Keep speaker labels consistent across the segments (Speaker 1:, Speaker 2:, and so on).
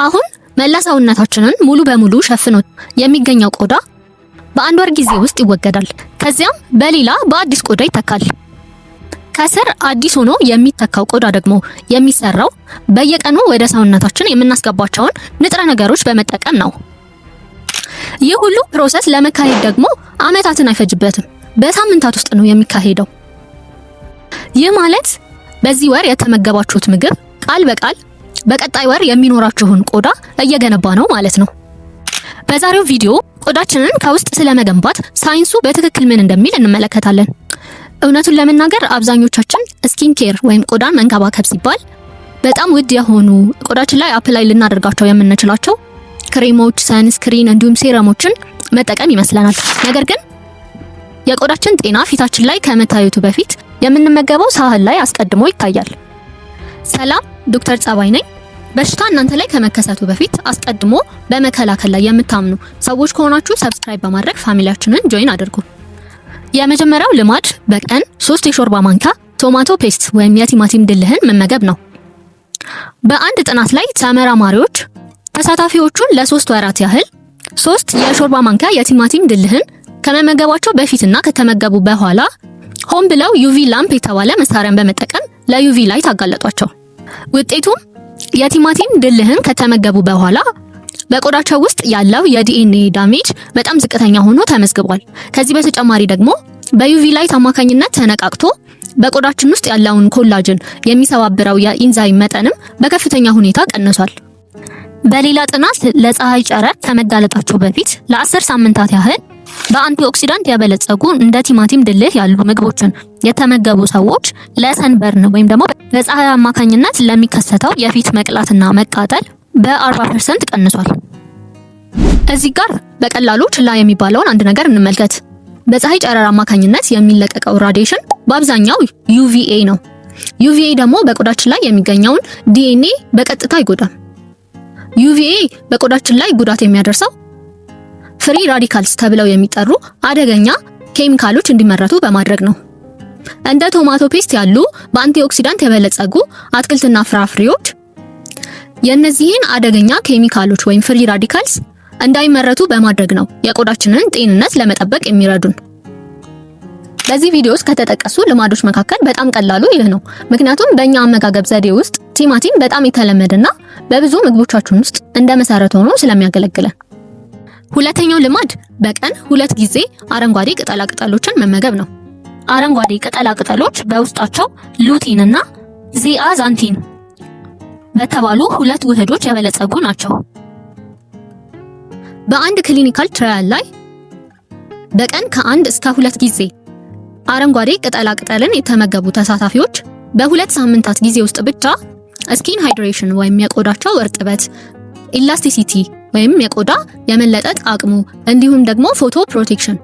Speaker 1: አሁን መላ ሰውነታችንን ሙሉ በሙሉ ሸፍኖ የሚገኘው ቆዳ በአንድ ወር ጊዜ ውስጥ ይወገዳል። ከዚያም በሌላ በአዲስ ቆዳ ይተካል። ከስር አዲስ ሆኖ የሚተካው ቆዳ ደግሞ የሚሰራው በየቀኑ ወደ ሰውነታችን የምናስገባቸውን ንጥረ ነገሮች በመጠቀም ነው። ይህ ሁሉ process ለመካሄድ ደግሞ አመታትን አይፈጅበትም። በሳምንታት ውስጥ ነው የሚካሄደው። ይህ ማለት በዚህ ወር የተመገባችሁት ምግብ ቃል በቃል በቀጣይ ወር የሚኖራችሁን ቆዳ እየገነባ ነው ማለት ነው። በዛሬው ቪዲዮ ቆዳችንን ከውስጥ ስለመገንባት ሳይንሱ በትክክል ምን እንደሚል እንመለከታለን። እውነቱን ለመናገር አብዛኞቻችን skin care ወይም ቆዳን መንከባከብ ሲባል በጣም ውድ የሆኑ ቆዳችን ላይ apply ልናደርጋቸው የምንችላቸው ክሬሞች፣ sunscreen እንዲሁም serum ኦችን መጠቀም ይመስለናል። ነገር ግን የቆዳችን ጤና ፊታችን ላይ ከመታየቱ በፊት የምንመገበው ሳህን ላይ አስቀድሞ ይታያል። ሰላም፣ ዶክተር ጸባይ ነኝ። በሽታ እናንተ ላይ ከመከሰቱ በፊት አስቀድሞ በመከላከል ላይ የምታምኑ ሰዎች ከሆናችሁ subscribe በማድረግ family ያችንን join አድርጉ። የመጀመሪያው ልማድ በቀን 3 የሾርባ ማንኪያ tomato paste ወይም የቲማቲም ድልህን መመገብ ነው። በአንድ ጥናት ላይ ተመራማሪዎች ተሳታፊዎቹን ለ3 ወራት ያህል 3 የሾርባ ማንኪያ የቲማቲም ድልህን ከመመገባቸው በፊትና ከተመገቡ በኋላ ሆን ብለው UV lamp የተባለ መሳሪያን በመጠቀም ለ UV light አጋለጧቸው። ውጤቱም የቲማቲም ድልህን ከተመገቡ በኋላ በቆዳቸው ውስጥ ያለው የ DNA damage በጣም ዝቅተኛ ሆኖ ተመዝግቧል። ከዚህ በተጨማሪ ደግሞ በ UV light አማካኝነት ተነቃቅቶ በቆዳችን ውስጥ ያለውን collagen የሚሰባብረው የኢንዛይም መጠንም በከፍተኛ ሁኔታ ቀንሷል። በሌላ ጥናት ለፀሐይ ጨረር ከመጋለጣቸው በፊት ለ10 ሳምንታት ያህል በ antioxidant የበለጸጉ እንደ ቲማቲም ድልህ ያሉ ምግቦችን የተመገቡ ሰዎች ለ sunburn ወይም ደግሞ በፀሐይ አማካኝነት ለሚከሰተው የፊት መቅላትና መቃጠል በ40% ቀንሷል። እዚህ ጋር በቀላሉ ችላ የሚባለውን አንድ ነገር እንመልከት። በፀሐይ ጨረር አማካኝነት የሚለቀቀው radiation በአብዛኛው UVA ነው። UVA ደግሞ በቆዳችን ላይ የሚገኘውን ዲኤንኤ በቀጥታ አይጎዳም። UVA በቆዳችን ላይ ጉዳት የሚያደርሰው free radicals ተብለው የሚጠሩ አደገኛ ኬሚካሎች እንዲመረቱ በማድረግ ነው። እንደ tomato paste ያሉ በ antioxidant የበለጸጉ አትክልትና ፍራፍሬዎች የእነዚህን አደገኛ ኬሚካሎች ወይም free radicals እንዳይመረቱ በማድረግ ነው የቆዳችንን ጤንነት ለመጠበቅ የሚረዱን። በዚህ ቪዲዮ ውስጥ ከተጠቀሱ ልማዶች መካከል በጣም ቀላሉ ይህ ነው። ምክንያቱም በእኛ አመጋገብ ዘዴ ውስጥ ቲማቲም በጣም የተለመደና በብዙ ምግቦቻችን ውስጥ እንደ መሰረት ሆኖ ስለሚያገለግለን። ሁለተኛው ልማድ በቀን ሁለት ጊዜ አረንጓዴ ቅጠላ ቅጠሎችን መመገብ ነው። አረንጓዴ ቅጠላ ቅጠሎች በውስጣቸው lutein እና zeaxanthin በተባሉ ሁለት ውህዶች የበለጸጉ ናቸው። በአንድ clinical trial ላይ በቀን ከአንድ እስከ ሁለት ጊዜ አረንጓዴ ቅጠላ ቅጠልን የተመገቡ ተሳታፊዎች በ2 ሳምንታት ጊዜ ውስጥ ብቻ skin hydration ወይም የቆዳቸው እርጥበት፣ elasticity ወይም የቆዳ የመለጠጥ አቅሙ እንዲሁም ደግሞ photo protection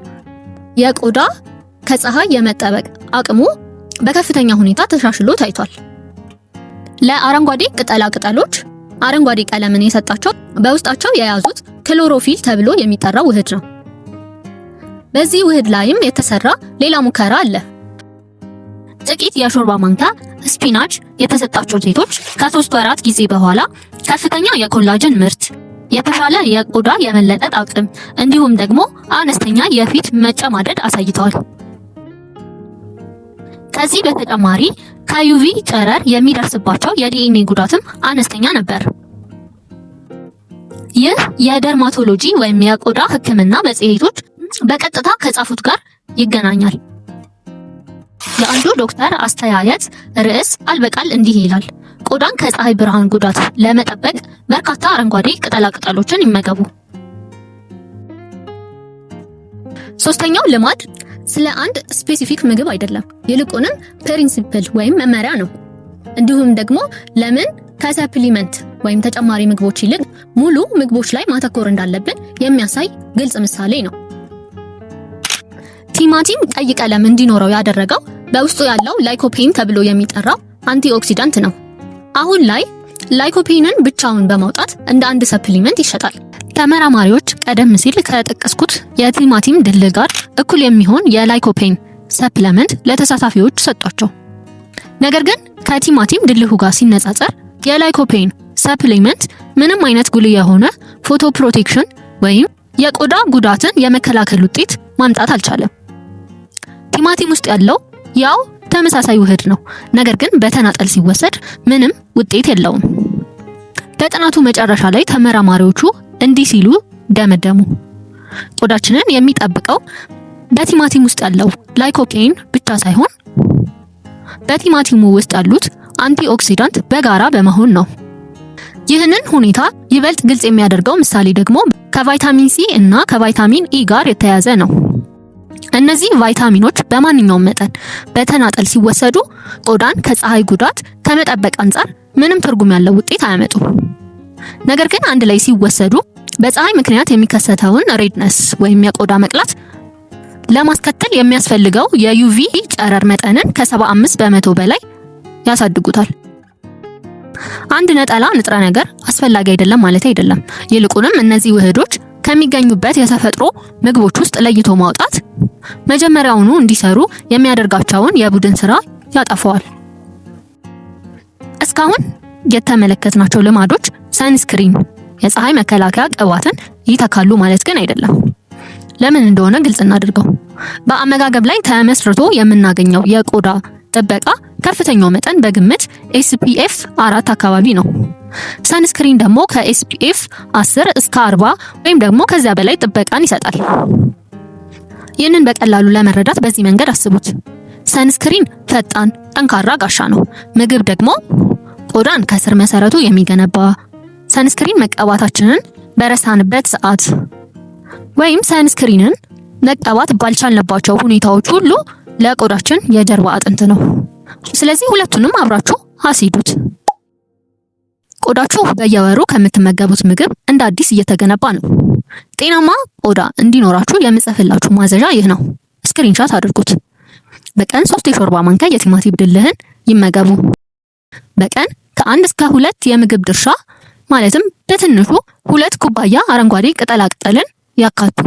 Speaker 1: የቆዳ ከፀሐይ የመጠበቅ አቅሙ በከፍተኛ ሁኔታ ተሻሽሎ ታይቷል። ለአረንጓዴ ቅጠላ ቅጠሎች አረንጓዴ ቀለምን የሰጣቸው በውስጣቸው የያዙት ክሎሮፊል ተብሎ የሚጠራው ውህድ ነው። በዚህ ውህድ ላይም የተሰራ ሌላ ሙከራ አለ። ጥቂት የሾርባ ማንኪያ spinach የተሰጣቸው ሴቶች ከ3 ወራት ጊዜ በኋላ ከፍተኛ የ collagen ምርት፣ የተሻለ የቆዳ የመለጠጥ አቅም እንዲሁም ደግሞ አነስተኛ የፊት መጨማደድ አሳይተዋል። ከዚህ በተጨማሪ ከ UV ጨረር የሚደርስባቸው የዲኤንኤ ጉዳትም አነስተኛ ነበር። ይህ የ dermatology ወይም የቆዳ ሕክምና መጽሔቶች በቀጥታ ከጻፉት ጋር ይገናኛል። የአንዱ ዶክተር አስተያየት ርዕስ ቃል በቃል እንዲህ ይላል፦ "ቆዳን ከፀሐይ ብርሃን ጉዳት ለመጠበቅ በርካታ አረንጓዴ ቅጠላ ቅጠሎችን ይመገቡ።" ሶስተኛው ልማድ ስለ አንድ specific ምግብ አይደለም፣ ይልቁንም principle ወይም መመሪያ ነው። እንዲሁም ደግሞ ለምን ከ supplement ወይም ተጨማሪ ምግቦች ይልቅ ሙሉ ምግቦች ላይ ማተኮር እንዳለብን የሚያሳይ ግልጽ ምሳሌ ነው። ቲማቲም ቀይ ቀለም እንዲኖረው ያደረገው በውስጡ ያለው lycopene ተብሎ የሚጠራው antioxidant ነው። አሁን ላይ lycopene ን ብቻውን በማውጣት እንደ አንድ supplement ይሸጣል። ተመራማሪዎች ቀደም ሲል ከጠቀስኩት የቲማቲም ድልህ ጋር እኩል የሚሆን የ lycopene supplement ለተሳታፊዎች ሰጧቸው። ነገር ግን ከቲማቲም ድልሁ ጋር ሲነጻጸር የ lycopene supplement ምንም አይነት ጉልህ የሆነ photo protection ወይም የቆዳ ጉዳትን የመከላከል ውጤት ማምጣት አልቻለም። ቲማቲም ውስጥ ያለው ያው ተመሳሳይ ውህድ ነው፣ ነገር ግን በተናጠል ሲወሰድ ምንም ውጤት የለውም። በጥናቱ መጨረሻ ላይ ተመራማሪዎቹ እንዲህ ሲሉ ደመደሙ። ቆዳችንን የሚጠብቀው በቲማቲም ውስጥ ያለው lycopene ብቻ ሳይሆን በቲማቲሙ ውስጥ ያሉት antioxidant በጋራ በመሆን ነው። ይህንን ሁኔታ ይበልጥ ግልጽ የሚያደርገው ምሳሌ ደግሞ ከቫይታሚን ሲ እና ከቫይታሚን ኢ ጋር የተያያዘ ነው። እነዚህ ቫይታሚኖች በማንኛውም መጠን በተናጠል ሲወሰዱ ቆዳን ከፀሐይ ጉዳት ከመጠበቅ አንጻር ምንም ትርጉም ያለው ውጤት አያመጡም። ነገር ግን አንድ ላይ ሲወሰዱ በፀሐይ ምክንያት የሚከሰተውን redness ወይም የቆዳ መቅላት ለማስከተል የሚያስፈልገው የ UV ጨረር መጠንን ከ75% በላይ ያሳድጉታል። አንድ ነጠላ ንጥረ ነገር አስፈላጊ አይደለም ማለት አይደለም። ይልቁንም እነዚህ ውህዶች ከሚገኙበት የተፈጥሮ ምግቦች ውስጥ ለይቶ ማውጣት መጀመሪያውኑ እንዲሰሩ የሚያደርጋቸውን የቡድን ስራ ያጠፋዋል። እስካሁን የተመለከትናቸው ልማዶች sunscreen፣ የፀሐይ መከላከያ ቅባትን ይተካሉ ማለት ግን አይደለም። ለምን እንደሆነ ግልጽ እናድርገው። በአመጋገብ ላይ ተመስርቶ የምናገኘው የቆዳ ጥበቃ ከፍተኛው መጠን በግምት SPF 4 አካባቢ ነው። Sunscreen ደግሞ ከ SPF 10 እስከ 40 ወይም ደግሞ ከዚያ በላይ ጥበቃን ይሰጣል። ይህንን በቀላሉ ለመረዳት በዚህ መንገድ አስቡት። Sunscreen ፈጣን፣ ጠንካራ ጋሻ ነው። ምግብ ደግሞ ቆዳን ከስር መሰረቱ የሚገነባ። Sunscreen መቀባታችንን በረሳንበት ሰዓት ወይም sunscreen ን መቀባት ባልቻልንባቸው ሁኔታዎች ሁሉ ለቆዳችን የጀርባ አጥንት ነው። ስለዚህ ሁለቱንም አብራችሁ አስሂዱት። ቆዳችሁ በየወሩ ከምትመገቡት ምግብ እንደ አዲስ እየተገነባ ነው። ጤናማ ቆዳ እንዲኖራችሁ የምጽፍላችሁ ማዘዣ ይህ ነው። Screenshot አድርጉት። በቀን 3 የሾርባ ማንኪያ የቲማቲም ድልህን ይመገቡ። በቀን ከ1 እስከ 2 የምግብ ድርሻ ማለትም በትንሹ 2 ኩባያ አረንጓዴ ቅጠላ ቅጠልን ያካቱ።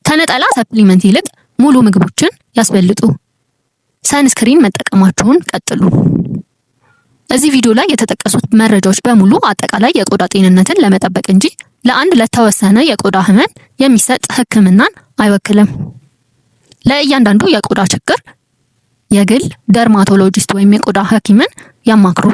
Speaker 1: ከነጠላ supplement ይልቅ ሙሉ ምግቦችን ያስበልጡ። Sunscreen መጠቀማችሁን ቀጥሉ። እዚህ ቪዲዮ ላይ የተጠቀሱት መረጃዎች በሙሉ አጠቃላይ የቆዳ ጤንነትን ለመጠበቅ እንጂ ለአንድ ለተወሰነ የቆዳ ህመም የሚሰጥ ሕክምናን አይወክልም። ለእያንዳንዱ የቆዳ ችግር የግል dermatologist ወይም የቆዳ ሐኪምን ያማክሩ።